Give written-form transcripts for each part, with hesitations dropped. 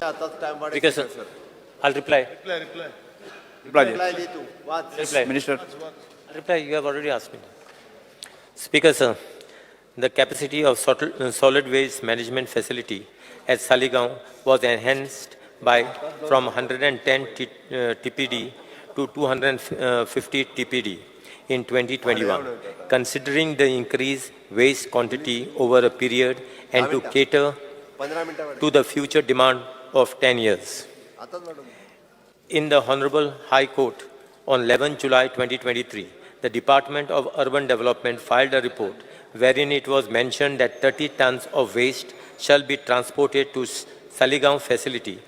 आतांच टायम वाडय. Speaker, sir, I'll reply. Reply. Reply दी तूं वाच. Reply. Minister. Reply, you have already asked me. Speaker, sir, the capacity of solid waste management facility at Saligao was enhanced by from 110 TPD to 250 TPD in 2021. Considering the increased waste quantity over a period and to cater 15 मिनटां वाडय. To the future demand of 10 years. आतांच वाडून. In the Honorable High Court on 11 July 2023, the Department of Urban Development filed a report wherein it was mentioned that 30 tons of waste shall be transported to Saligao facility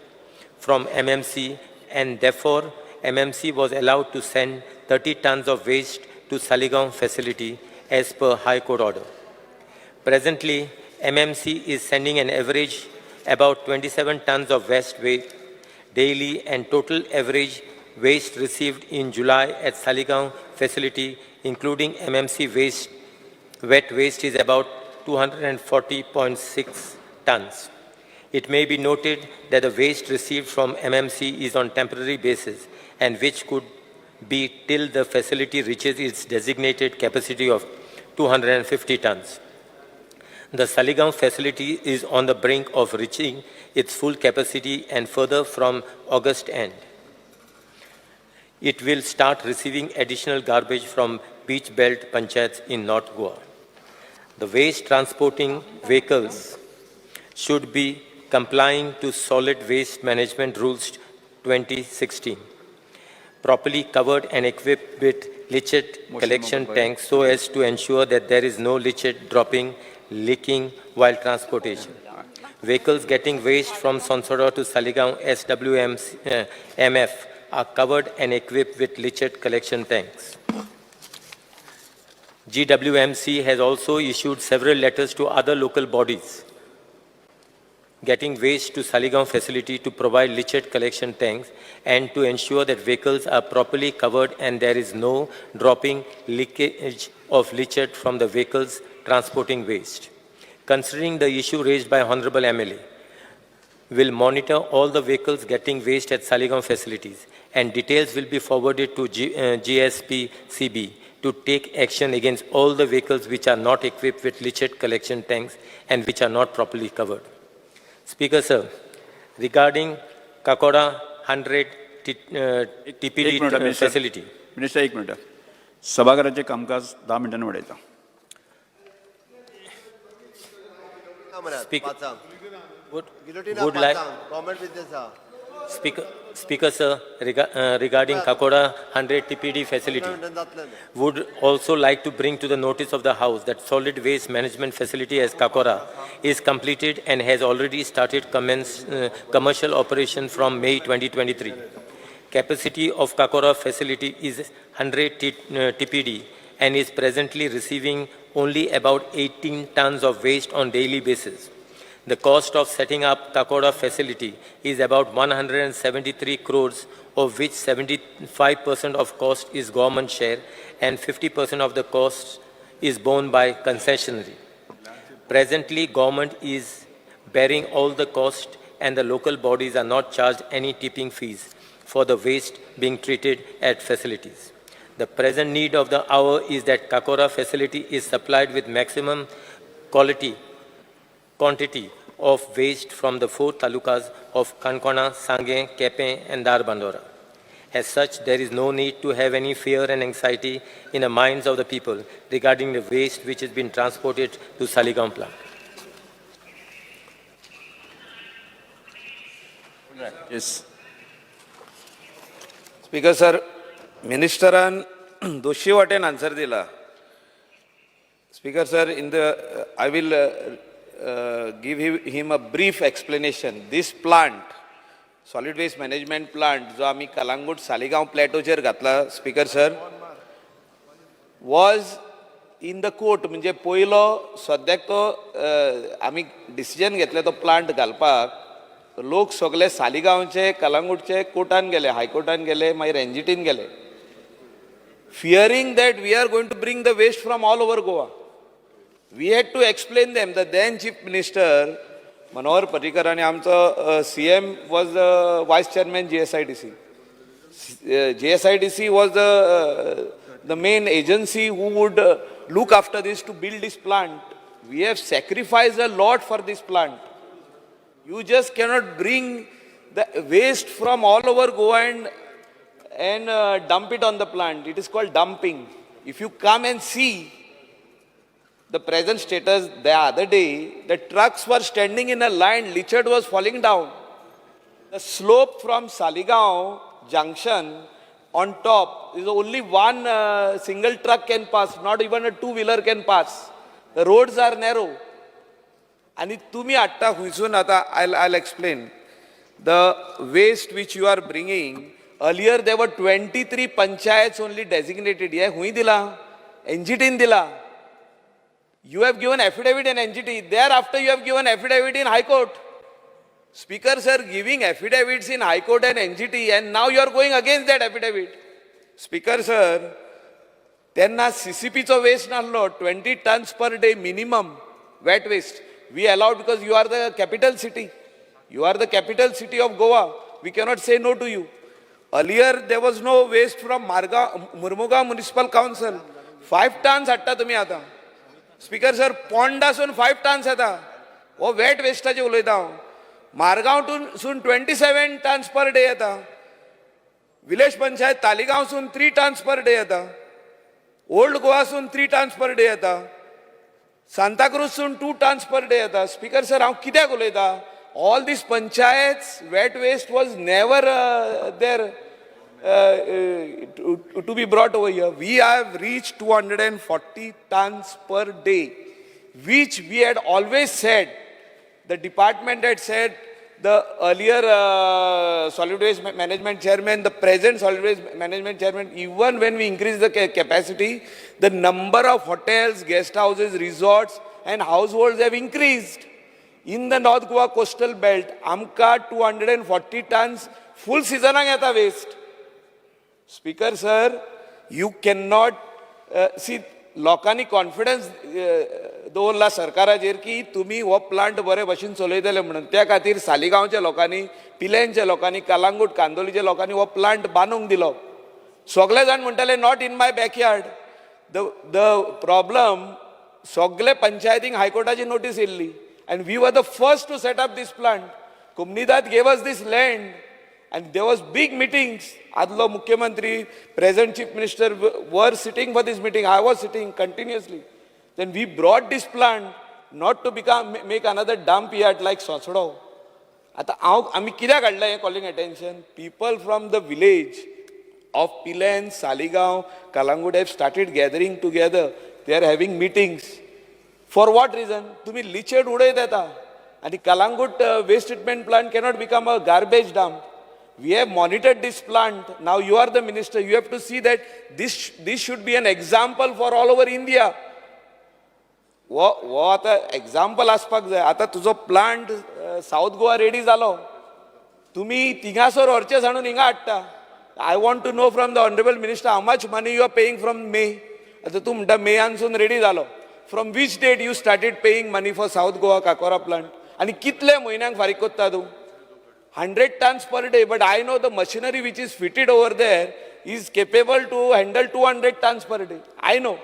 from MMC, and therefore MMC was allowed to send 30 tons of waste to Saligao facility as per High Court order. Presently, MMC is sending an average about 27 tons of waste daily, and total average waste received in July at Saligao facility, including MMC waste, wet waste, is about 240.6 tons. It may be noted that the waste received from MMC is on temporary basis and which could be till the facility reaches its designated capacity of 250 tons. The Saligao facility is on the brink of reaching its full capacity, and further from August end, it will start receiving additional garbage from beach belt panchayats in North Goa. The waste transporting vehicles should be complying to Solid Waste Management Rules 2016, properly covered and equipped with leachate collection tanks so as to ensure that there is no leachate dropping, leaking while transportation. Vehicles getting waste from Sonsodo to Saligao SWM MF are covered and equipped with leachate collection tanks. GWMC has also issued several letters to other local bodies getting waste to Saligao facility to provide leachate collection tanks and to ensure that vehicles are properly covered and there is no dropping, leakage of leachate from the vehicles transporting waste. Considering the issue raised by Honorable MLA, will monitor all the vehicles getting waste at Saligao facilities, and details will be forwarded to GSPCB to take action against all the vehicles which are not equipped with leachate collection tanks and which are not properly covered. Speaker, sir, regarding Kakoda 100 TPD एक minute, minister. Facility. Minister, एक minute. सभाघराचे कामकाज 10 मिनटांनी वाडयता. Speaker. पांचांक. Would, गिलोटीना would like, पांचांक government business आहा. Speaker, sir, regarding Kakoda 100 TPD facility, 15 मिनटां जातलें तें. Would also like to bring to the notice of the House that solid waste management facility at Kakora is completed and has already started commercial operation from May 2023. Capacity of Kakora facility is 100 TPD and is presently receiving only about 18 tons of waste on daily basis. The cost of setting up Kakoda facility is about 173 crores, of which 75% of cost is government share and 50% of the cost is borne by concessionary. Presently, government is bearing all the cost and the local bodies are not charged any tipping fees for the waste being treated at facilities. The present need of the hour is that Kakora facility is supplied with maximum quality quantity of waste from the four talukas of Kankona, Sange, Kepe, and Dharbandora. As such, there is no need to have any fear and anxiety in the minds of the people regarding the waste which has been transported to Saligao plant. Yes. Speaker sir, मिनिस्टरान दोशी वाटेन answer दिला. Speaker sir, in the I will give him a brief explanation. This plant, solid waste management plant जो आमी कलांगूट सालिगांव प्लॅटोचेर घातला, speaker sir, was in the court. म्हणजे पयलो सद्याक तो आमी डिसिजन घेतलें तो प्लांट घालपाक, लोक सगले सालिगांवचे, कलांगूटचे कोर्टान गेले, हायकोर्टान गेले, मागीर एनजीटीन गेले, fearing that we are going to bring the waste from all over Goa. We had to explain them. The then chief minister Manohar Parrikar आनी आमचो CM was the vice chairman GSIDC. GSIDC was the main agency who would look after this to build this plant. We have sacrificed a lot for this plant. You just cannot bring the waste from all over Goa and dump it on the plant. It is called dumping. If you come and see the present status, the other day, the trucks were standing in a line, leachate was falling down. The slope from Saligao junction on top is only one single truck can pass, not even a two-wheeler can pass. The roads are narrow. आनी तुमी हाडटा खंयसून आतां I explain the waste which you are bringing. Earlier there were 23 panchayats only designated. हे खंय दिलां? एनजीटीन दिलां. You have given affidavit in NGT. Thereafter, you have given affidavit in High Court. Speaker sir, giving affidavits in High Court and NGT, and now you are going against that affidavit. Speaker sir, तेन्ना सीसीपीचो waste नासलो. 20 tons per day minimum wet waste we allowed because you are the capital city. You are the capital city of Goa. We cannot say no to you. Earlier there was no waste from Marga Mormugao municipal council. 5 tons हाडटा तुमी आतां. Speaker sir, पोंडासून five turns येता. हो weight वेस्टाचे उलयता हांव. मारगांव सून 27 tons per day येता. Village panchayat तालिगांवसून थ्री टन्स पर डे येता. ओल्ड गोवासून थ्री टन्स पर डे येता. सांताक्रूजसून टू टन्स पर डे येता. स्पीकर सर, हांव कित्याक उलयता? All these panchayats wet waste was never there to be brought over here. We have reached 240 tons per day, which we had always said, the department had said, the earlier solid waste management chairman, the present solid waste management chairman, even when we increase the capacity, the number of hotels, guest houses, resorts, and households have increased. In the North Goa coastal belt, आमकां 240 tons full season येता waste. Speaker sir, you cannot see. लोकांनी confidence दवरला सरकाराचेर की तुमी हो plant बरे भशेन चलयतले म्हणून. त्या खातीर सालिगांवच्या लोकांनी, पिलेंच्या लोकांनी, कलांगूट कांदोलीच्या लोकांनी हो प्लांट बांदूंक दिलो. सगळे जाण म्हणटाले, "Not in my backyard." The problem, सगळे पंचायतींक हायकोर्टाची नोटीस येयल्ली and we were the first to set up this plant. Comunidade gave us this land and there was big meetings. आदलो मुख्यमंत्री, present chief minister were sitting for this meeting. I was sitting continuously. Then we brought this plant not to become make another dump yard like Sonsodo. आतां हांव आमी कित्याक हाडलें हें calling attention? People from the village of Pilerne, Saligao, Calangute have started gathering together. They are having meetings. For what reason? तुम्ही लिचेट उडयत येता आनी Calangute waste treatment plant cannot become a garbage dump. We have monitored this plant. Now you are the minister. You have to see that this should be an example for all over India. हो हो आतां example आसपाक जाय. आतां तुजो plant south Goa ready जालो, तुमी थिंगासर व्हरचे सांडून हिंगा हाडटा. I want to know from the honourable minister how much money you are paying from May. आतां तूं म्हणटा मेयानसून रेडी जालो. From which date you started paying money for South Goa Cacora plant आनी कितले म्हयन्यांक फारीक कोत्ता तूं? 100 tons per day, but I know the machinery which is fitted over there is capable to handle 200 tons per day. I know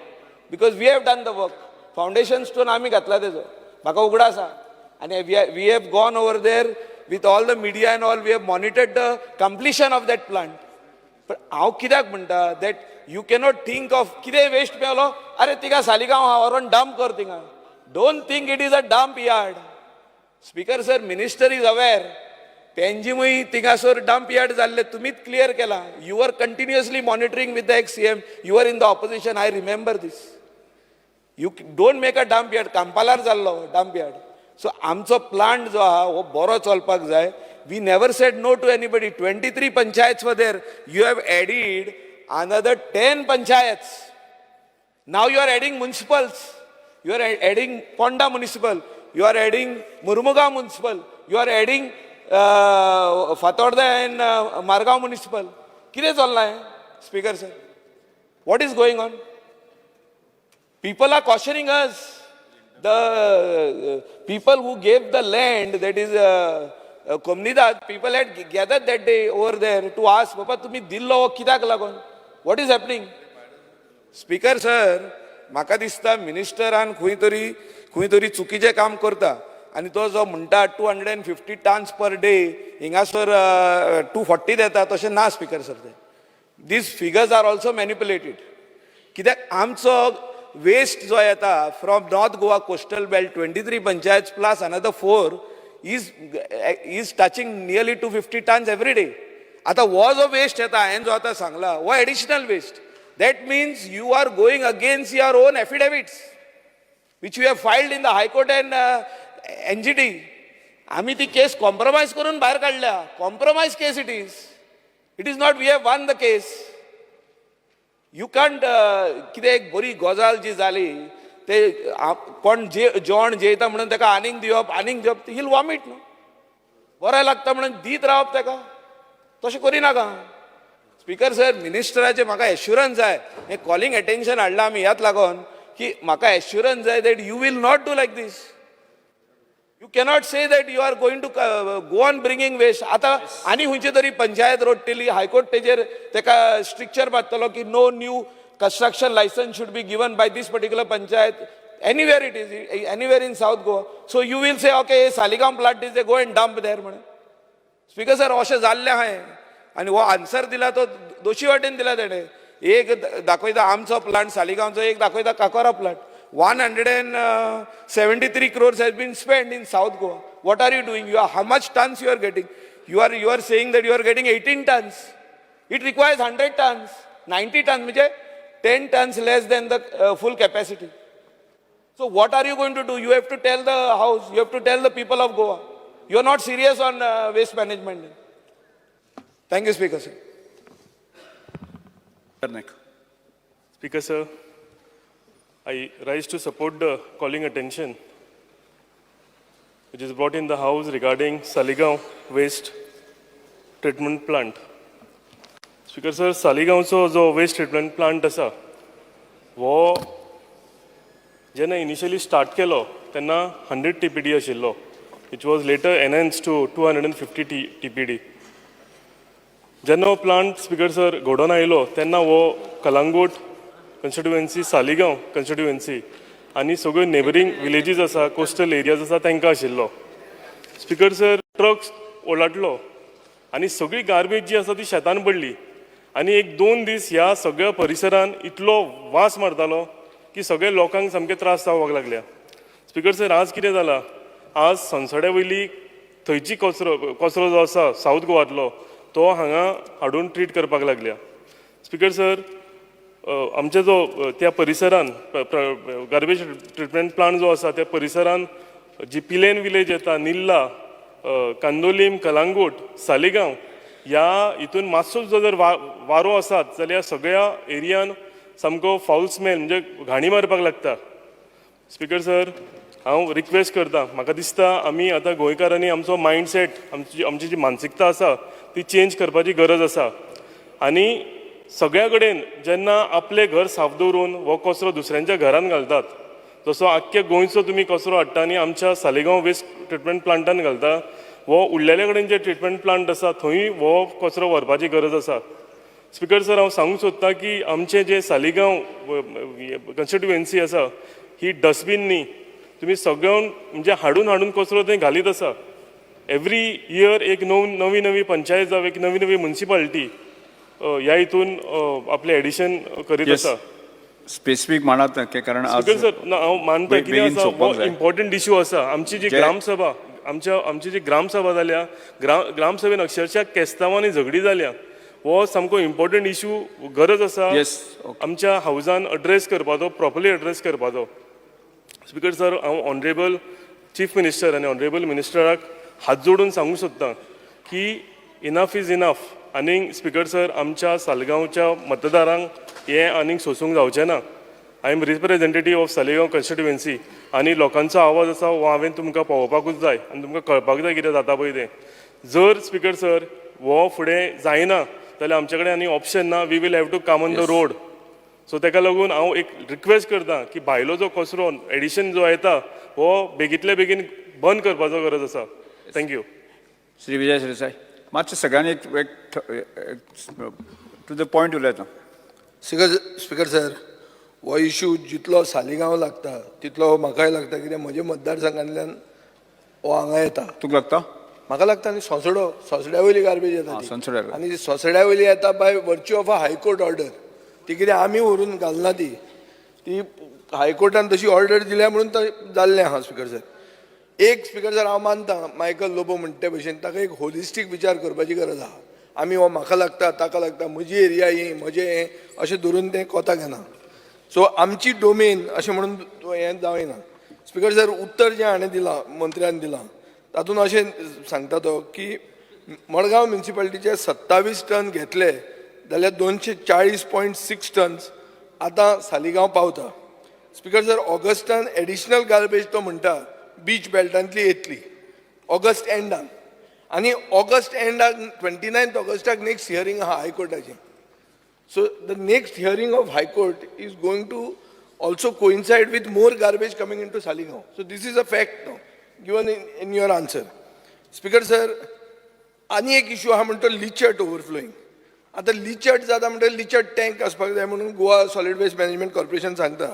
because we have done the work. Foundation stone आमी घातला तेजो, म्हाका उगडास आसा. आनी we have gone over there with all the media and all. We have monitored the completion of that plant. पण हांव कित्याक म्हणटा that you cannot think of कितें वेस्ट मेवलो, अरे थिंगा सालिगांव आहा, व्हरोन डंप कर थिंगा. Don't think it is a dump yard. Speaker sir, minister is aware. पेंजिमूय थिंगासर dump yard जाल्ले तुमीच क्लियर केला. You are continuously monitoring with the ex CM. You are in the opposition, I remember this. You don't make a dump yard. कांपालार जाल्लो dump yard. So आमचो plant जो आहा हो बरो चलपाक जाय. We never said no to anybody. 23 panchayats were there. You have added another 10 panchayats. Now you are adding municipals. You are adding Ponda municipal. You are adding Mormugao municipal. You are adding Fatorda and Margao municipal. कितें चल्लां हें? Speaker sir, what is going on? People are cautioning us. The people who gave the land, that is Comunidade people, had gathered that day over there to ask, बाबा तुमी दिल्लो हो कित्याक लागून, what is happening? Speaker sir, म्हाका दिसता मिनिस्टरान खंय तरी चुकीचें काम करता आनी तो जो म्हणटा 250 tons per day, हिंगासर 240 येता, तशें ना स्पीकर सर. ते these figures are also manipulated, कित्याक आमचो वेस्ट जो येता from North Goa coastal belt, 23 panchayat plus another four, is touching nearly 250 tons every day. आतां हो जो वेस्ट येता, हांवें जो आतां सांगला, हो additional waste. That means you are going against your own affidavits which you have filed in the High Court and NGT. आम्ही ती केस कॉम्प्रोमायज करून भायर काडल्या. Compromise case it is. It is not we have won the case. You can't. कितें एक बरी गजाल जी जाली, ते कोण जे जेवण जेयता म्हणून ताका आनीक दिवप, आनीक दिवप, हिल वॉमिट न्हू. बरें लागता म्हणून दीत रावप ताका, तशें करिनाका स्पीकर सर. मिनिस्टराचें म्हाका एश्युरन्स जाय. हें कॉलिंग एटेन्शन हाडलां आमी ह्याच लागून की म्हाका एश्युरन्स जाय that you will not do like this. You cannot say that you are going to go on bringing waste. आतां आनी खंयची तरी पंचायत रोडटली, हायकोर्ट तेजेर तेका स्ट्रिक्चर बांदतलो की no new construction license should be given by this particular panchayat, anywhere it is, anywhere in South Goa. So you will say, okay, Saligao plant is, go and dump there म्हणून. Speaker sir, अशें जाल्लें आहाय आनी हो answer दिला तो दोशी वाटेन दिला तेणें. एक दाखयता आमचो प्लांट सालिगांवचो, एक दाखयता काकोरा plant. 173 crores has been spend in South Goa. What are you doing? You are, how much tons you are getting? You are saying that you are getting 18 tons. It requires 100 tons. 90 tons म्हणजे 10 tons less than the full capacity. So what are you going to do? You have to tell the house, you have to tell the people of Goa. You are not serious on waste management. Thank you, Speaker sir. Naik. Speaker sir, I rise to support the calling attention which is brought in the House regarding Saligao waste treatment plant. Speaker sir, सालिगांवचो जो waste treatment plant आसा, हो जेन्ना initially start केलो तेन्ना 100 TPD आशिल्लो, which was later enhanced to 250 TPD. जेन्ना हो plant, speaker sir, घडोवन आयलो तेन्ना हो कलांगूट कॉन्स्टिट्युएन्सी, सालिगांव कॉन्स्टिट्युएन्सी आनी सगळ्यो नेबरींग विलेजीस आसा, कोस्टल एरियाज आसा, तांकां आशिल्लो. स्पीकर सर, ट्रक ओलाटलो आनी सगळी गार्बेज जी आसा ती शेतान पडली आनी एक दोन दीस ह्या सगळ्या परिसरान इतलो वास मारतालो की सगळे लोकांक सामके त्रास जावपाक लागल्या. स्पीकर सर, आज कितें जालां, आज सनसड्या वयली थंयची कचरो जो आसा सावथ गोवांतलो, तो हांगा हाडून ट्रीट करपाक लागल्या. स्पीकर सर, आमचे जो त्या परिसरान गार्बेज ट्रिटमेंट प्लांट जो आसा त्या परिसरान जी पिलेन विलेज येता, निल्ला, कांदोलीम, कलांगूट, सालिगांव, ह्या हितून मातसो जो जर वारो आसात जाल्यार सगळ्या एरियान सामको फावल स्मेल, म्हणजे घाणी मारपाक लागता. स्पीकर सर, हांव रिक्वेस्ट करता, म्हाका दिसता आमी आतां गोंयकारांनी आमचो मायंडसेट, आमची जी मानसिकता आसा ती चेंज करपाची गरज आसा आनी सगळ्या कडेन जेन्ना आपलें घर साफ दवरून हो कचरो दुसऱ्यांच्या घरान घालतात, जसो आख्ख्या गोंयचो तुमी कचरो हाडटा आनी आमच्या सालिगांव वेस्ट ट्रिटमेंट प्लांटान घालता, हो उरलेले कडेन जे ट्रिटमेंट प्लांट आसा थंय हो कचरो व्हरपाची गरज आसा. स्पीकर सर, हांव सांगूंक सोदतां की आमचें जे सालिगांव कॉन्स्टिट्युएन्सी आसा ही डस्टबीन न्ही. तुमी सगळ्यां म्हणजे हाडून हाडून कचरो थंय घालीत आसा. एवरी इयर एक नवी नवी पंचायत जावं एक नवी नवी मुन्सिपालिटी ह्या हितून आपलें एडिशन करीत आसा. स्पेसिफीक मांडात की कारण आज स्पीकर सर, ना, हांव मानता कितें बेगीन आसा, सोंपपाक हो जाय. इम्पॉर्टंट इश्यू आसा. आमची जी ग्रामसभा, आमची जी ग्रामसभा जाल्या, ग्रामसभेन अक्षरशः केस्तांवांनी झगडी जाल्या. हो सामको इम्पॉर्टंट इश्यू, गरज आसा आमच्या हावजान अड्रेस करपाचो, प्रॉपरली अड्रेस करपाचो. स्पीकर सर, हांव ऑनरेबल चीफ मिनिस्टर आनी ऑनरेबल मिनिस्टराक हात जोडून सांगूंक सोदतां की इनफ is enough. आनीक स्पीकर सर, आमच्या सालगांवच्या मतदारांक हें आनीक सोंसूंक जावचें ना. I am representative of Saligao constituency आनी लोकांचो आवाज आसा हो हांवें तुमकां पावोवपाकूच जाय आनी तुमकां कळपाक जाय कितें जाता पळय तें. जर स्पीकर सर हो फुडें जायना जाल्यार आमचे कडेन आनी ऑप्शन ना. We will have to come on the road. So ताका लागून हांव एक रिक्वेस्ट करता की भायलो जो कचरो एडिशन जो येता हो बेगीतले बेगीन बंद करपाचो गरज आसा. Thank you. Shri Vijay Sardesai, मातशें सगळ्यांनी एक टू the point उलयता. स्पीकर सर, हो इशू जितलो सालिगांव लागता तितलो म्हाकाय लागता, कित्याक म्हज्या मतदारसंघांतल्यान हो हांगा येता. तुका लागता? म्हाका लागता न्ही, सोंसडो, सोंसड्या वयली गार्बेज येता ती. सोंसड्या वयली. आनी सोंसड्या वयली येता by virtue of a high court order. ती कितें आमी व्हरून घालना, ती ती हायकोर्टान तशी ऑर्डर दिल्या म्हणून तें जाल्लें आहा. स्पीकर सर, एक, स्पीकर सर, हांव मानता मायकल लोबो म्हणटा ते भशेन ताका एक होलिस्टीक विचार करपाची गरज आहा. आमी हो म्हाका लागता, ताका लागता, म्हजी एरिया ही, म्हजें हें अशें धरून तें कोताक येना. सो आमची डोमेन अशें म्हणून हें जावना. स्पीकर सर, उत्तर जें हाणें दिलां, मंत्र्यान दिलां, तातूंत अशें सांगता तो की मडगांव म्युनिसिपालिटीचे 27 टन घेतले जाल्यार 240.6 टन्स आतां सालिगांव पावता. Speaker sir, Augustan additional garbage तो म्हणटा बीच बेल्टांतली येतली ऑगस्ट एंडान, आनी ऑगस्ट एंडाक 29 ऑगस्टाक नेक्स्ट हियरींग आहा हायकोर्टाचें. So the next hearing of High Court is going to also coincide with more garbage coming into Saligao. So this is a fact now, given in your answer. Speaker sir, आनी एक issue आहा म्हणटा तो लिचट ओवरफ्लोईंग. आतां लिचट जाता म्हणटकीर लिचट tank आसपाक जाय म्हणून Goa solid waste management corporation सांगता.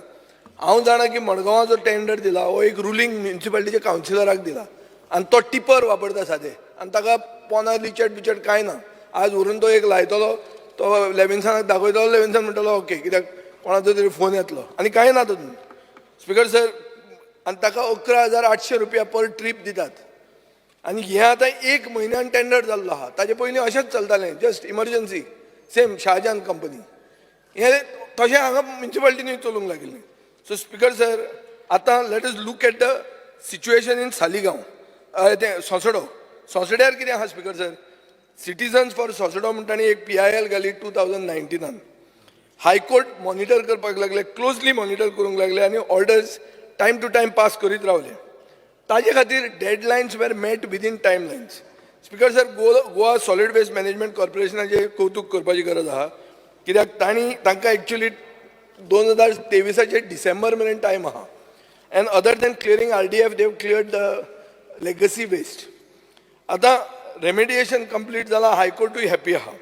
हांव जाणा की मडगांवां जो टेंडर दिला हो एक रुलींग म्युनिसिपालिटीच्या कावन्सिलराक दिला आनी तो टिपर वापरता सादें, आनी ताका पोना लिचट बिचट कांय ना. आज व्हरून तो एक लायतलो, तो लेविन्सनाक दाखयतलो, लेविन्सन म्हणटलो ओके, कित्याक कोणाचो तरी फोन येतलो, आनी कांय ना तातूंत. स्पीकर सर, आनी ताका 11,800 रुपया पर ट्रीप दितात. आनी हें आतां एक म्हयन्यान टेंडर जाल्लो आहा. ताजे पयलीं अशेंच चलतालें, just emergency, same Shahjahan company. हें तशें हांगा म्युनिसिपालिटीनूय चलूंक लागिल्लें. सो स्पीकर सर, आतां let us look at the situation in Saligao, तें सोंसडो. सोंसड्यार कितें आहा speaker sir, citizens for Sonsodo म्हणटा आनी एक पीआयएल घाली 2019. हायकोर्ट मॉनिटर करपाक लागले, क्लोजली मॉनिटर करूंक लागले आनी orders time to time pass करीत रावले. ताजे खातीर deadlines were met within time lines. Speaker sir, Goa solid waste management कॉर्पोरेशनाचें कौतूक करपाची गरज आहा, कित्याक तांणी तांकां एक्चुली 2023आचे डिसेंबर मेरेन टायम आहा, and other than clearing RDF, they've cleared the legacy waste. आतां रेमेडिएशन कंप्लीट जालां, हायकोर्टूय हॅपी आहा.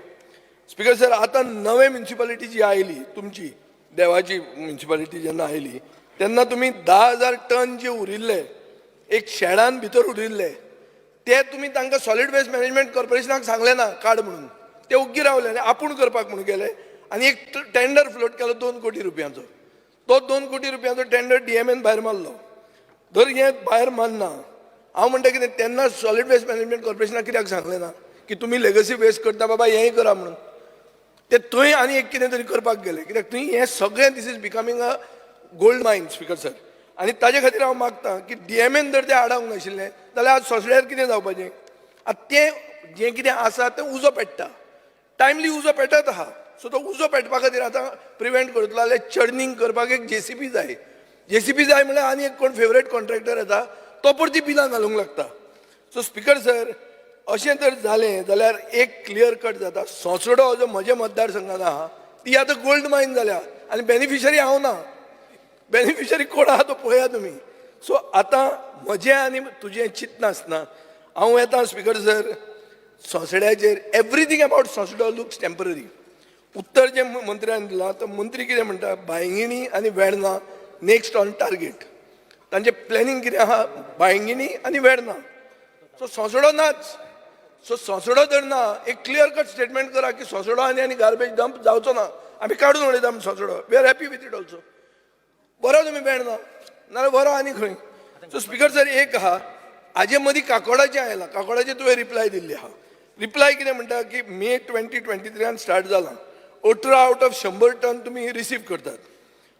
स्पीकर सर, आतां नवे म्युनिसिपालिटी जी आयली, तुमची देवाची म्युनिसिपालिटी जेन्ना आयली तेन्ना तुमी 10,000 टन जे उरिल्ले एक शेडान भितर उरिल्ले ते तुमी तांकां सॉलीड वेस्ट मॅनेजमेंट कॉर्पोरेशनाक सांगलें ना काड म्हणून. ते ओग्गी रावले आनी आपूण करपाक म्हणून गेले आनी एक टेंडर फ्लोट केलो 2 कोटी रुपयांचो. तो 2 कोटी रुपयांचो टेंडर डीएमएन भायर मारलो. जर हें भायर मारना, हांव म्हणटा कितें, तेन्ना सॉलीड वेस्ट मॅनेजमेंट कॉर्पोरेशनाक कित्याक सांगलें ना की तुमी लेगसी वेस्ट करता बाबा, हेंय करा म्हणून? ते थंय आनी एक कितें तरी करपाक गेले, कित्याक थंय हें सगळें this is becoming a gold mine, speaker sir. आनी ताजे खातीर हांव मागता की डीएमएन जर तें आडावंक नाशिल्लें जाल्यार आज सोंसड्यार कितें जावपाचें? आतां तें जें कितें आसा तें उजो पेट्टा, टायमली उजो पेटत आहा. सो तो उजो पेटपा खातीर आतां प्रिवेंट करतलो जाल्यार चर्निंग करपाक एक जेसीबी जाय. जेसीबी जाय म्हणल्यार आनी एक कोण फेवरेट कॉन्ट्रॅक्टर येता, तो परती बिलां घालूंक लागता. सो स्पीकर सर, अशें जर जालें जाल्यार एक क्लियर कट जाता, सोंसडो जो म्हज्या मतदारसंघात आहा ती आतां गोल्ड मायन जाल्या आनी बेनिफिशरी हांव ना. बेनिफिशरी कोण आहा तो पळया तुमी. सो आतां म्हजें आनी तुजें चिंतनासतना हांव येता स्पीकर सर सोंसड्याचेर. Everything about Sonsodo looks temporary. उत्तर जें मंत्र्यान दिलां, तो मंत्री कितें म्हणटा, बांयगिणी आनी वेर्णा नेक्स्ट ऑन टार्गेट. तांचें प्लॅनिंग कितें आहा, बांयगिणी आनी वेर्णा. सो सोंसडो नाच. सो सोंसडो जर ना, एक क्लियर कट स्टेटमेंट करा की सोंसडो आनी गार्बेज डंप जावचो ना, आमी काडून उडयता आमी सोंसडो, we are happy with it also. बरो तुमी वेर्णा नाल्यार बरो आनी खंय. सो स्पीकर सर, एक आहा, हाजे मदीं काकोडाचें आयलां. काकोडाचें तुवें रिप्लाय दिल्ली आहा. रिप्लाय कितें म्हणटा की मे 2023 स्टार्ट जालां, 18 आवट ऑफ 100 टन तुमी रिसीव करतात,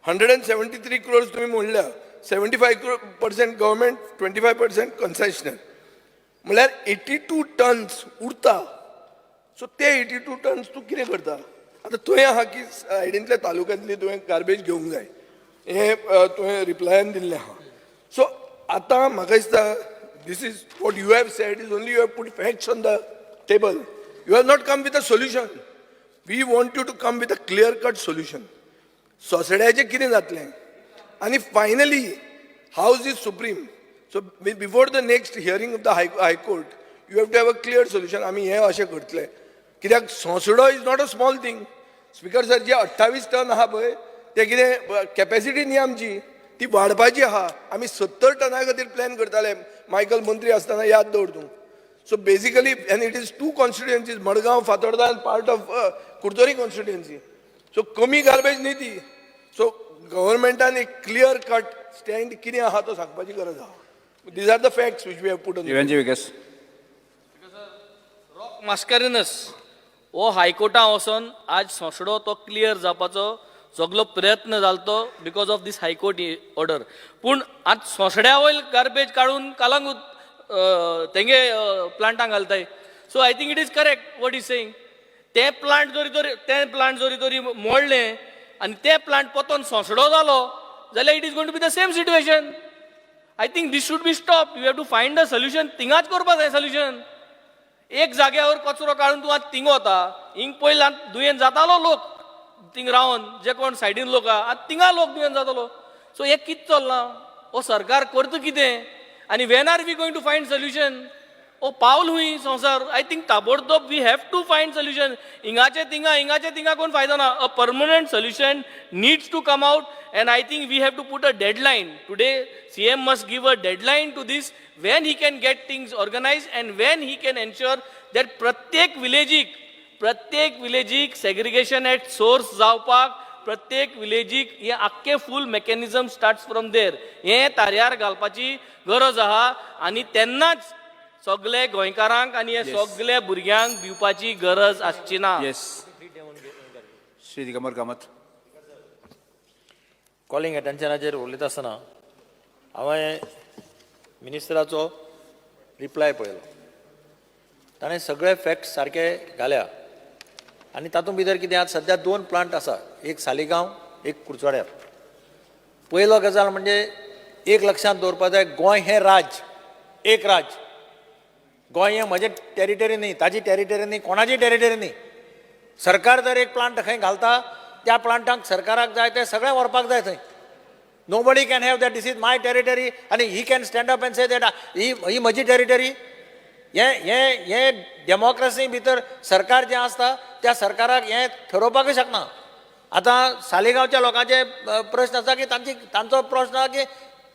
173 क्रोर्स तुमी म्हणल्या, 75% government, 25% concessionaire, म्हणल्यार 82 टन्स उरता. सो ते 82 टन्स तूं कितें करता? आतां थंय आहा की सायडींतल्या तालुक्यांतली तुवें गार्बेज घेवंक जाय, हें तुवें रिप्लायान दिल्लें आहा. सो आतां म्हाका दिसता this is what you have said is only you have put facts on the table, you have not come with a solution. We want you to come with a clear cut solution. सोसड्याचें कितें जातलें? आनी finally, house is supreme. So before the next hearing of the high court, you have to have a clear solution. आमी हें अशें करतले, कित्याक सोंसडो is not a small thing, Speaker sir. जे 28 टन आहा पळय, ते कितें कॅपॅसिटी न्ही आमची, ती वाडपाची आहा. आमी 70 टना खातीर प्लॅन करताले, मायकल मंत्री आसतना, याद दवर तूं. So basically, and it is two constituencies, Madgaon, Fatorda and part of Curchorem constituency. So कमी गार्बेज न्ही ती. सो गव्हर्मेंटान एक क्लियर कट स्टँड कितें आहा तो सांगपाची गरज आहा. These are the facts which we have put on. Venzy Viegas. Mascarenhas हो हायकोर्टान वचोन आज सोंसडो तो क्लियर जावपाचो सगलो प्रयत्न जालो because of this high court order. पूण आज सोंसड्या वयल गार्बेज काडून कालांगूट तेंगे प्लांटांक घालताय. So I think it is correct what is saying. ते प्लांट जरी तरी मोडलें आनी ते प्लांट पोतोन सोंसडो जालो जाल्यार it is going to be the same situation. I think this should be stop. You have to find a solution. थिंगाच करपा जाय सोल्युशन. एक जाग्यावर कचरो काडून तूं आतां थिंग वता, हिंग पयलीं आतां दुयेंत जातालो लोक थिंग रावन, जे कोण सायडीन लोक आहा, आतां थिंगा लोक दुयेंत जातलो. सो हें कितें चल्लां? हो सरकार करता कितें आनी when are we going to find solution? हो पावल हुंय संवसार? I think ताबडतोब we have to find solution. हिंगाचे थिंगा, हिंगाचे थिंगा कोण फायदो ना. A permanent solution needs to come out and I think we have to put a deadline. Today CM must give a deadline to this, when he can get things organized and when he can ensure that प्रत्येक विलेजीक segregation at source जावपाक, प्रत्येक विलेजीक हे आख्खे full mechanism start from there. हे तारयार घालपाची गरज आहा आनी तेन्नाच सगळे गोंयकारांक आनी हे सगळे भुरग्यांक भिवपाची गरज आसची ना. येस, श्री दिगंबर कामत. कॉलिंग अटेन्शनाचेर उलयता आसतना हांवें मिनिस्टराचो रिप्लाय पळयलो. ताणें सगळे फॅक्ट्स सारके घाल्या आनी तातूंत भितर कितें आसा, सद्या दोन प्लांट आसा, एक सालिगांव, एक कुडचड्यार. पयलो गजाल म्हणजे एक लक्षांत दवरपा जाय, गोंय हें राज्य, एक राज्य. गोंय हें म्हजें टेरिटरी न्ही, ताजी टेरिटरी न्ही, कोणाची टेरिटरी न्ही. सरकार जर एक प्लांट खंय घालता, त्या प्लांटाक सरकाराक जाय तें सगळें व्हरपाक जाय थंय. Nobody can have that this is my territory आनी he can stand up and say that ही ही म्हजी टेरिटरी. हे हे हे डेमोक्रेसी भितर सरकार जें आसता त्या सरकाराक हें थरोवपाकूय शकना. आतां सालिगांवच्या लोकांचे प्रश्न आसा की तांची तांचो प्रश्न आसा की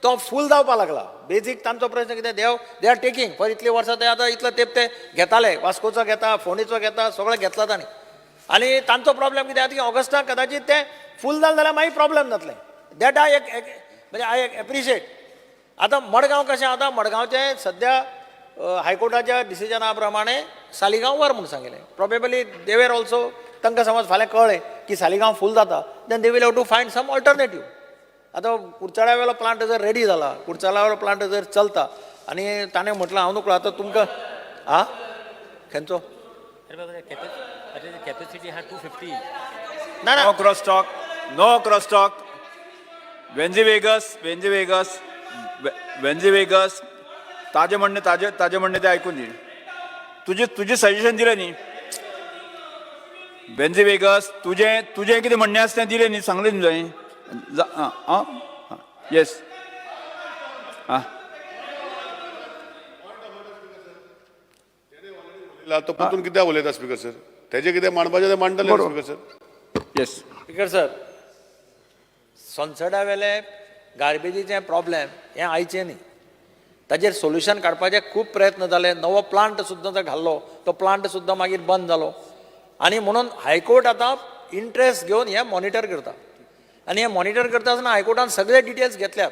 तो फूल जावपा लागला. बेजीक तांचो प्रश्न कितें, they are taking for इतलीं वर्सां, ते आतां इतलो तेंप ते घेताले, वास्कोचो घेता, फोंडेचो घेता, सगळें घेतला तांणी. आनी तांचो प्रॉब्लेम कितें आसा की ऑगस्टाक कदाचीत ते फूल जालें जाल्यार मागीर प्रॉब्लेम जातलें. That I म्हणजे I appreciate. आतां मडगांव कशें, आतां मडगांवचें सद्या हायकोर्टाच्या डिसिजना प्रमाणे सालिगांव व्हर म्हूण सांगिल्लें. प्रोबेबली दे वर ऑल्सो, तांकां समज फाल्यां कळ्ळें की सालिगांव फूल जाता, then they will have to find some alternative. आतां कुडचड्या वेलो प्लांट जर रेडी जाला, कुडचड्या वेलो प्लांट जर चलता आनी ताणें म्हटलां, हांव नकळो आतां तुमकां आ खंयचो. कॅपॅसिटी आहा 250. ना ना. No cross talk, no cross talk. Venzy Viegas, Venzy Viegas, Venzy Viegas, ताजे म्हणणे, ताजे ताजे म्हणणे ते ऐकून घे. तुजे तुजें सजेशन दिलें न्ही वेन्झी वेगस, तुजें तुजें कितें म्हणणें आसा तें दिलें न्ही, सांगलें न्ही तुवें. आं, येस, आं. तो परतून कित्याक उलयता स्पीकर सर? तेजे कितें मांडपाचें तें मांडटले. बरोबर. Speaker sir. येस. स्पीकर सर, सोनसडा वेले गार्बेजीचें प्रॉब्लेम हें आयचें न्ही. ताजेर सोल्युशन काडपाचे खूब प्रयत्न जाले. नवो प्लांट सुद्दां तो घाल्लो, तो प्लांट सुद्दां मागीर बंद जालो. आनी म्हणून हायकोर्ट आतां इंट्रस्ट घेवन हें मॉनिटर करता आनी हें मॉनिटर करता आसतना हायकोर्टान सगळे डिटेल्स घेतल्यात.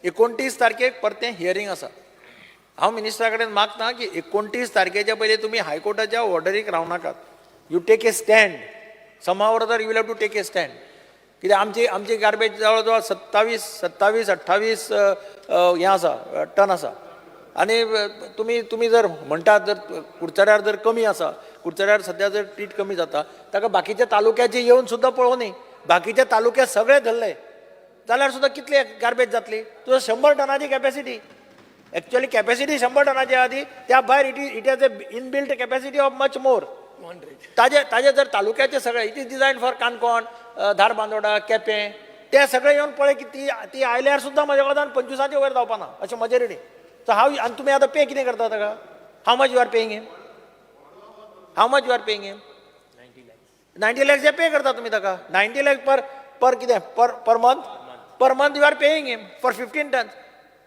29 तारखेक परतें हियरींग आसा. हांव मिनिस्टरा कडेन मागता की 29 तारखेच्या पयलीं तुमी हायकोर्टाच्या ऑर्डरीक रावनाकात. You take a stand. Somehow or other you will have to take a stand. कित्याक आमची गार्बेज जवळ जवळ 27 27 28 हें आसा, टन आसा. आनी तुमी जर म्हणटात, जर कुडचड्यार जर कमी आसा, कुडचड्यार सद्या जर ट्रीट कमी जाता, ताका बाकीच्या तालुक्याची येवन सुद्दां पळोवनी. बाकीच्या तालुक्यात सगळे धरले जाल्यार सुद्दां कितली गार्बेज जातली? तुजो 100 टनाची कॅपॅसिटी, एक्च्युअली कॅपॅसिटी 100 टनाची आहा ती, त्या भायर it has a inbuilt capacity of much more. ताजे ताजे जर तालुक्याचे सगळे, it is design for Canacona. Dharbandora, Quepem, ते सगळे येवन पळय की ती ती आयल्यार सुद्दां म्हज्या कोतान 25च्या वयर जावपा ना अशें म्हजें रिडींग. सो हांव आनी तुमी आतां पे कितें करता ताका? How much you are paying him? How much you are paying him? 90 lakhs hey pay करता तुमी ताका. 90 लॅक्स पर पर कितें, per month, per month you are paying him for 15 tons.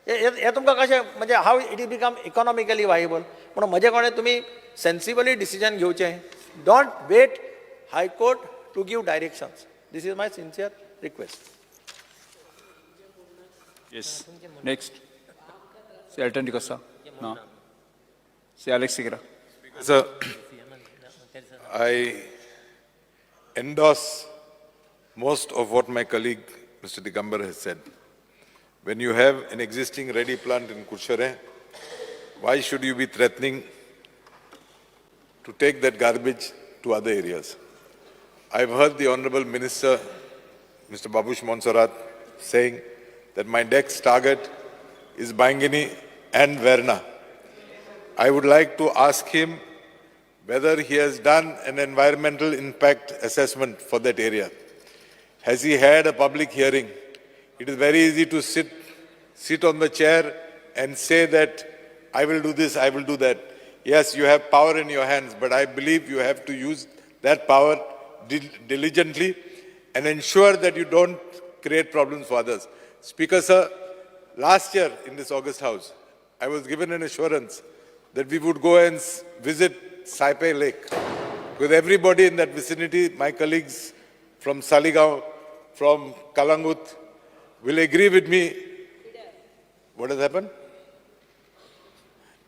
हे तुमकां कशें, म्हणजे how it is become economically viable? म्हणून म्हजे कडेन तुमी सेन्सिबली डिसिजन घेवचें. Don't wait high court to give directions. This is my sincere request. Yes, next. Shri Elton D'Costa. ना. Shri Alex Sequeira. Sir, I endorse most of what my colleague Mr. Digambar has said. When you have an existing ready plant in Curchorem, why should you be threatening to take that garbage to other areas? I've heard the Honorable Minister, Mr. Babush Monserrat, saying that my next target is Baingini and Verna. I would like to ask him whether he has done an environmental impact assessment for that area. Has he had a public hearing? It is very easy to sit on the chair and say that I will do this, I will do that. Yes, you have power in your hands, but I believe you have to use that power diligently and ensure that you don't create problems for others. Speaker, sir, last year in this August House, I was given an assurance that we would go and visit Saipe Lake. With everybody in that vicinity, my colleagues from Saligao, from Kalangut, will agree with me. What has happened?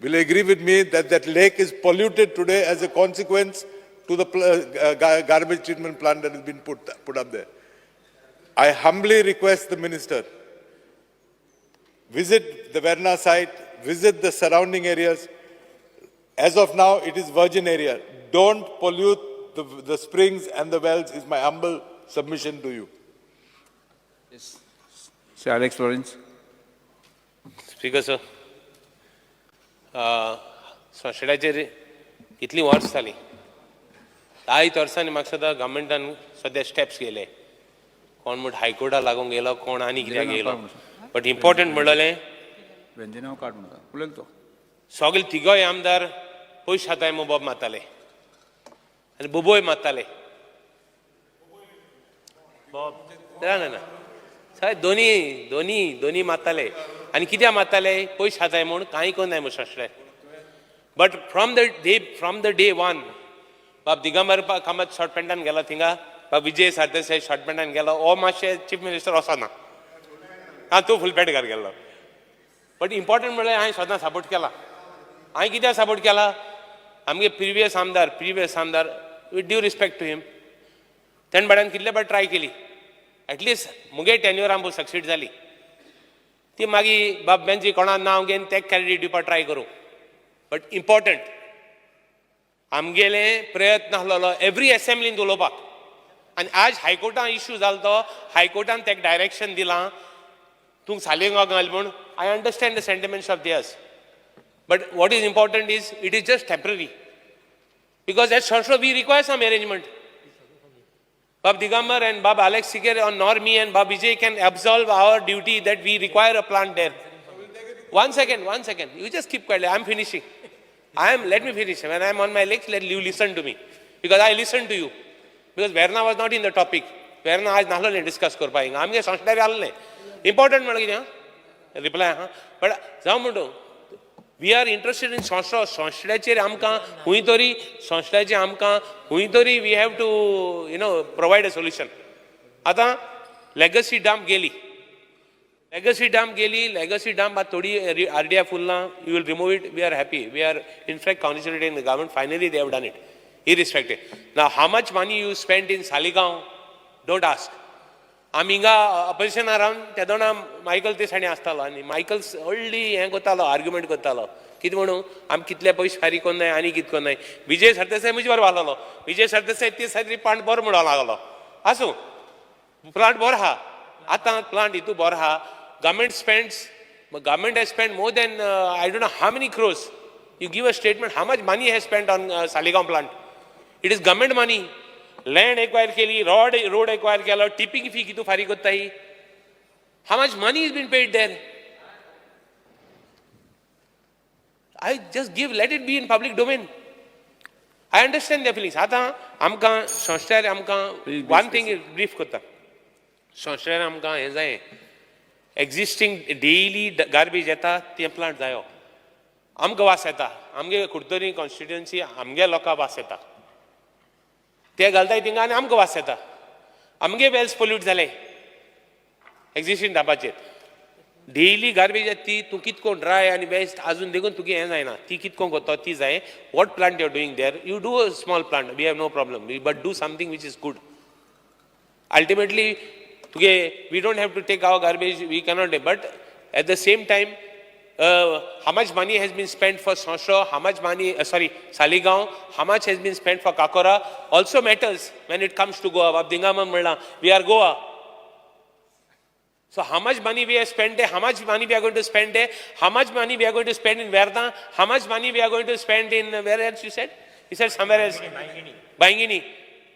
Will agree with me that that lake is polluted today as a consequence to the garbage treatment plant that has been put up there. I humbly request the minister, visit the Verna site, visit the surrounding areas. As of now, it is virgin area. Don't pollute the springs and the wells is my humble submission to you. Shri Alex Lawrence. Speaker sir, सोंशेडाचेर कितलीं वर्स जालीं, 10 वर्सांनी म्हाका दिसता गव्हर्मेंटान सद्या steps घेयले. कोण म्हण हायकोर्टा लागूंक गेलो, कोण आनी कित्याक गेलो, बट इम्पॉर्टंट म्हणलें वेंजिनांव काड म्हणटा उलयलो तो. सगळे तिगोय आमदार पयश खाताय म्हूण बोब मारताले आनी बोबोय मारताले. ना ना ना साहेब, दोनी दोनी दोनी मारताले. आनी कित्याक मारताले? पयश खाताय म्हूण कांय करनाय म्हूण सोंसले. But from the day one, बाब दिगंबर कामत शॉर्ट पॅन्टान गेलो थिंगा, बाब विजय सरदेसाय शॉर्ट पॅन्टान गेलो. हो मातशें चीफ मिनिस्टर वचना, आं तूं फूल पॅन्ट घाल गेल्लो. बट इम्पॉर्टंट म्हणल्यार हांवें सदां सपोर्ट केला. हांवें कित्याक सपोर्ट केला? आमगे प्रिवियस आमदार, with due respect to him, तेणें बाड्यान कितले फावट ट्राय केली. एटलिस्ट मुगे टेन्युअर आमकां सक्सीड जाली. ती मागीर बाब बेंजी कोणा नांव घेवन तेक क्रेडीट दिवपाक ट्राय करूं, बट इम्पॉर्टंट आमगेले प्रयत्न आसलेलो एवरी एसेंब्लीन उलोवपाक. आनी आज हायकोर्टान इश्यू जालो तो हायकोर्टान तेका डायरेक्शन दिलां तूं सालिगांव घाल म्हूण. I understand the sentiments of theirs, but what is important is it is just temporary, because at Sanxo we require some arrangement. Bab Digambar and Bab Alex Sequeira or nor me and Bab Vijay can absolve our duty that we require a plant there. One second, one second. You just keep quiet. I am finishing. Let me finish. When I am on my legs, let you listen to me. Because I listen to you. Because Verna was not in the topic. Verna आज नासलोलें discuss करपाक हिंगा. आमगे संस्कार आसलें. Important म्हणल्यार कितें reply आहा. But जावं म्हणटू, we are interested in संस्था. संस्थेचेर आमकां खंय तरी, संस्थेचेर आमकां खंय तरी we have to provide a solution. आतां लेगसी डंप गेली, लेगसी डंप गेली. लेगसी डंप आतां थोडी आरडीएफ उरलां. You will remove it, we are happy. We are in fact कॉन्ग्रेच्युलेटिंग the government. Finally they have done it, irrespective. Now, how much money you spent in Saligao, don't ask. आमी हिंगा अपोजिशनार रावन तेदोना Michael ते सायडीन आसतालो आनी Michael व्हडली हें करतालो, आर्ग्युमेंट करतालो. कितें म्हणून आमी कितले पयशे फारीक करनाय आनी कितें करनाय. विजय सरदेसाय म्हजे बरोबर आसलेलो. विजय सरदेसाय ते सायडीन प्लांट बरो म्हणूंक लागलो. आसूं, प्लांट बरो आहा. आतां प्लांट हितू बरो आहा. Government has spend more than I don't know how many crores. You give a statement how much money has spend on Saligao plant. It is government money. Land acquire केली, road road acquire केलो, tipping fee कितू फारीक कोत्ताय. How much money is been paid there? I just give, let it be in public domain. I understand the feelings. आतां आमकां संस्थार आमकां one thing brief करता. संस्थार आमकां हें जाय, एक्झिस्टींग डेली गार्बेज येता तें प्लांट जायो. आमकां वास येता, आमगे कुडतरी कॉन्स्टिट्युएन्सी, आमगे लोकां वास येता. ते घालताय थिंगा आनी आमकां वास येता. आमगे वेल्स पोल्यूट जाले एक्झिस्टींग डापाचेर. डेली गार्बेज येता ती तूं कितको ड्राय आनी वेस्ट आजून देखून तुगे हें जायना. ती कितको करता ती जाय. What plant you are doing there? You do a small plant, we have no problem, but do something which is good. Ultimately तुगे we don't have to take our garbage, we cannot, but at the same time, how much money has been spent for Sanso, how much money, sorry, Saligao, how much has been spent for Kakora also matters when it comes to Goa. बाब दिंगामन म्हणला, we are Goa. So how much money we have spent there, how much money we are going to spend there, how much money we are going to spend in Verna, how much money we are going to spend in, where else you said? You said somewhere else. Baingini.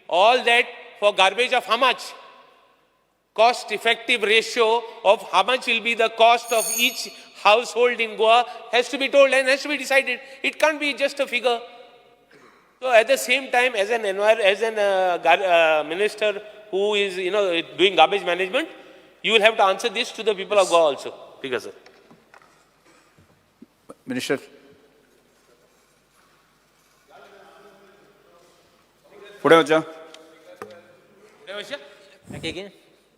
All that for garbage of how much? Cost effective ratio of how much will be the cost of each household in Goa has to be told and has to be decided. It can't be just a figure. So at the same time, as an minister who is doing garbage management, you will have to answer this to the people of Goa also. Because sir. Minister. फुडें वचया. Again?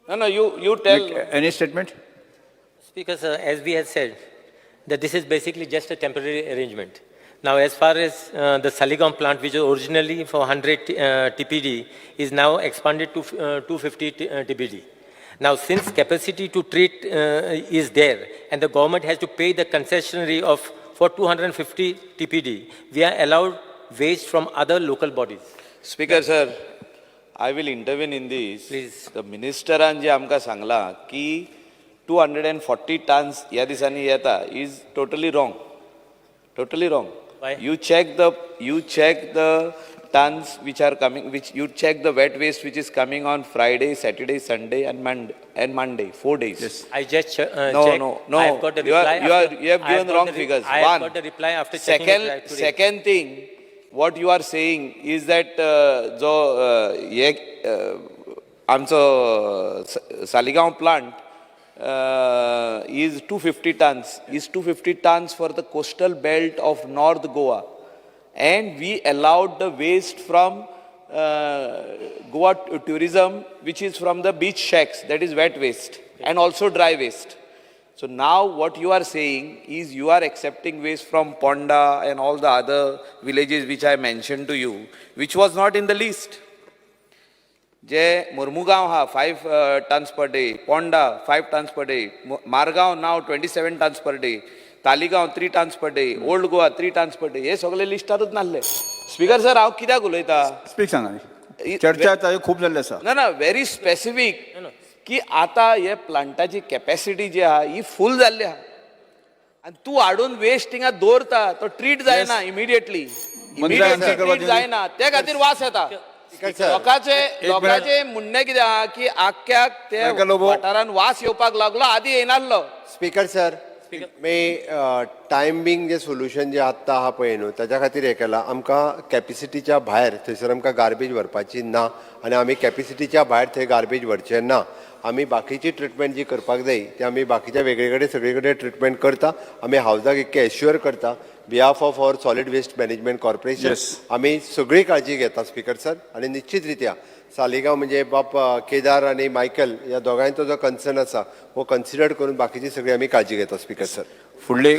No, you tell. Any statement? Speaker, sir, as we have said, that this is basically just a temporary arrangement. Now, as far as the Saligao plant, which is originally for 100 TPD, is now expanded to 250 TPD. Now, since capacity to treat is there, and the government has to pay the concessionary of for 250 TPD, we are allowed waste from other local bodies. Speaker sir, I will intervene in this. Please. The मिनिस्टरान जे आमकां सांगलां की 240 tons ह्या दिसांनी येता is totally wrong, totally wrong. Why? You check the tons which are coming, which you check the wet waste which is coming on Friday, Saturday, Sunday and Monday, 4 days. Yes. I just No, checked. no. I have got the You reply. You have I have given got wrong figures. I have One. got the reply after checking Second, it right today. Second thing, what you are saying is that जो हे आमचो Saligao plant is 250 tons, is 250 tons for the coastal belt of North Goa, and we allowed the waste from Goa tourism, which is from the beach shacks, that is wet waste, and also dry waste. So now what you are saying is you are accepting waste from Ponda and all the other villages which I mentioned to you, which was not in the list. जे मुर्मुगांव हा 5 tons per day, Ponda 5 tons per day, Margao now 27 tons per day, Taleigao 3 tons per day, Old Goa 3 tons per day, हे सगळे लिस्टारूच नासले. Speaker sir, हांव कित्याक उलयता? Speak सांगा. चर्चा ताजी खूब जाल्ली आसा. ना ना, व्हेरी स्पेसिफीक की आतां हे प्लांटाची कॅपॅसिटी जी आहा ही फूल जाल्ली आहा आनी तूं हाडून वेस्ट थिंगा दवरता तो ट्रीट जायना इमिडिएटली. मंत्र्याक answer करपाक ट्रीट जायना, ते खातीर वास येता. सर. लोकांचे मिनिट. लोकांचे म्हणणें कितें आहा की आख्ख्याक ते मायकल लोबो. वाठारान वास येवपाक लागलो, आदी येयनासलो. स्पीकर सर, मे टायम बींग जे सोल्युशन जे आत्तां आहा पळय न्हू, ताच्या खातीर हें केलां. आमकां कॅपिसिटीच्या भायर थंयसर आमकां गार्बेज व्हरपाची ना आनी आमी कॅपिसिटीच्या भायर थंय गार्बेज व्हरचे ना. आमी बाकीची ट्रिटमेंट जी करपाक जाय ती आमी बाकीच्या वेगळे कडेन सगळे कडेन ट्रिटमेंट करता. आमी हावजाक इतकें एश्युअर करता behalf of our Solid Waste Management Corporation. आमी सगळी काळजी घेता स्पीकर सर. आनी निश्चित रित्या सालिगांव म्हणजे बाप केदार आनी मायकल ह्या दोगांयचो जो कन्सर्न आसा हो कन्सिडर करून बाकीची सगळी आमी काळजी घेता स्पीकर सर. फुडले.